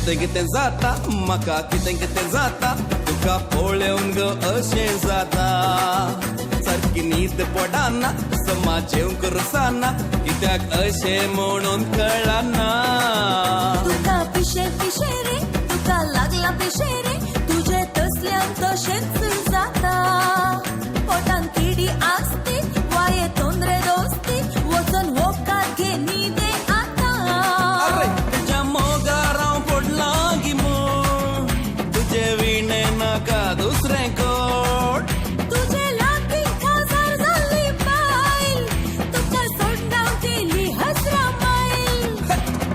कितें कितें जाता म्हाका कितें कितें जाता तुका पळोवन गो अशें जाता सारकी न्हीद पडना समाज जेवंक रुसाना कित्याक अशें म्हणून कळना तुका पिशे पिशे रे तुका लागला पिशे रे तुजे तसल्यान तशेंच जाता पोटान किडी आसती वाये तोंद्रे दोस्ती वचन वोकात घे न्हिदे अरे आतां तुज्या मोगार हांव पडलां गी म्हूण तुजे विणें नाका दुसरें कोण तुजे लागीं काजार जाल्ली बायल तुका सोडून हांव गेली हजरा मायल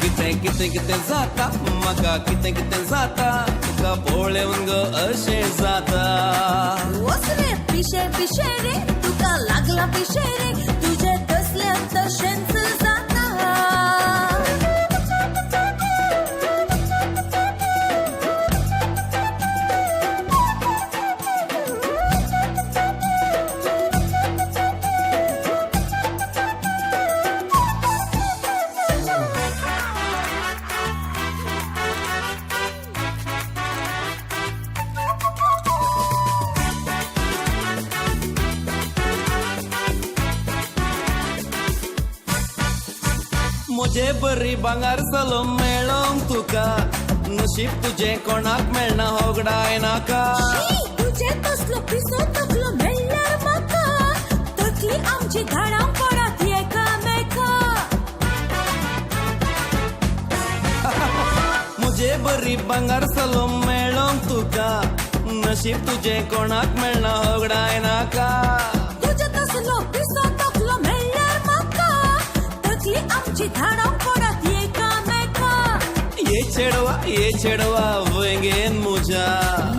कितें कितें कितें जाता म्हाका कितें कितें जाता तुका पळोवन गो अशें जाता वच रे पिशे पिशे रे तुका लागला पिशे रे तुजे तसल्यान तशेंच जाता. म्हजे बरी भांगर सलो मेळोंक तुका नशीब तुजें कोणाक मेळना होगडाय नाका शी, तुजे तसलो पिसो तकलो मेळ्ळ्यार म्हाका तकली आमची धाडां पडत एकामेका. म्हजे बरी भांगर सलो मेळोंक तुका नशीब तुजें कोणाक मेळना होगडाय नाका तुजे तसलो पिसो तकलो मेळ्ळ्यार म्हाका तकली आमची धाडां पडत एकामेका. ये चेडवा ये चेडवा वेंगेन मुजा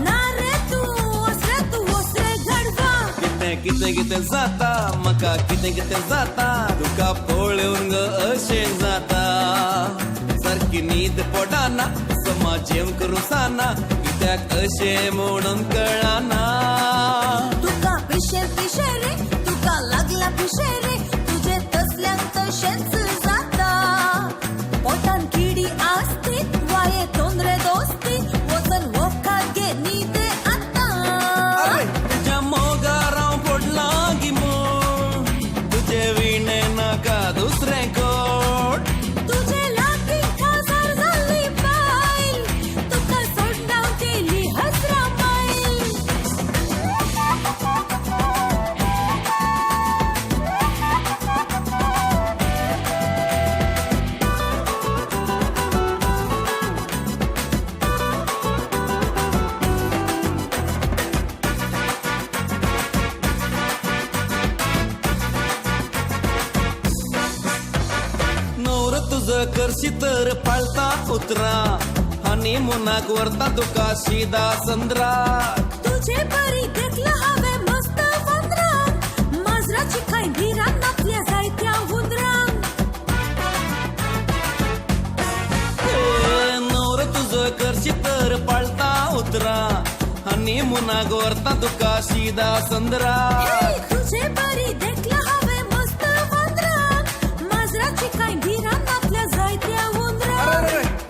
ना रे तूं वच रे तूं वच रे घडवा. कितें कितें कितें जाता म्हाका कितें कितें जाता तुका पळोवन गो अशें जाता सारकी न्हीद पडना समाज जेवंक रुसाना कित्याक अशें म्हणून कळना तुका पिशे पिशे रे तुका लागला पिशे रे तुजे तसल्यान तशेंच जाता पोटान किडी आसती वाये तोंद्रे दोस्ती वचन वोकात घे न्हिदे आतां. अरे तुज्या मोगार हांव पडलां गी म्हूण तुजे विणें नाका दुसरें कोण तुजे लागीं काजार जाल्ली बायल तुका सोडून हांव गेली हजरा मायल. नवर तुझं करशी तर पाळता उतरा हनीमुनाक व्हरता तुका शिदा संद्रा तुजे बरी देखला हांवें मस्त वांदरान माजराची कांय भिरांत नासल्या जायत्या हुंदरांक. नवर तुझं करशी तर पाळता उतरा हनीमुनाक व्हरता तुका शिदा संद्रा हे, तुजे बरी देखला हांवें मस्त वांदरान माजराची कांय भिरांत नासल्या जायत्या हुंदरांक.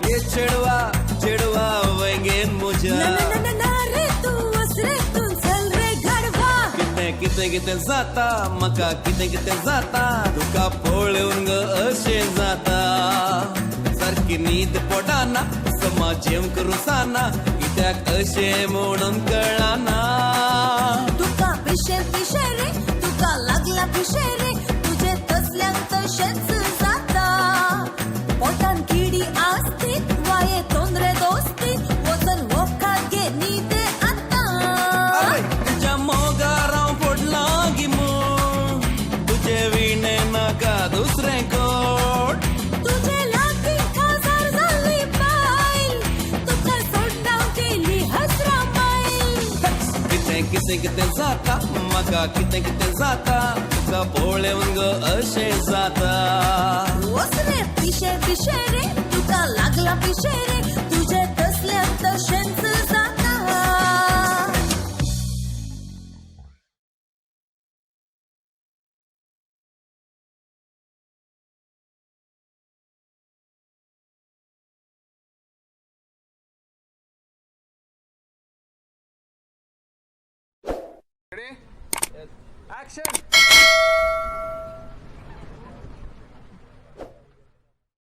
ये चेडवा चेडवा वेंगेन मुजा ना ना ना ना ना रे तूं वच रे तूं चल रे घडवा. कितें कितें कितें जाता म्हाका कितें कितें जाता तुका पळोवन गो अशें जाता सारकी न्हीद पडना समाज जेवंक रुसाना कित्याक अशें म्हणून कळना तुका पिशे पिशे रे तुका लागला पिशे रे तुजे तसल्यान तशेंच जाता पोटान किडी आसती वाये तोंद्रे दोस्ती वचन वोकात घे न्हिदे आतां. अरे तुज्या मोगार हांव पडलां गी म्हूण तुजे विणें नाका दुसरें कोण तुजे लागीं काजार जाल्ली बायल तुका सोडून हांव गेली हजरा मायल. कितें कितें कितें जाता म्हाका कितें कितें जाता तुका पळोवन गो अशें जाता वच रे पिशे पिशे रे तुका लागला पिशे रे तुजे तसल्यान तशेंच Ready? Action!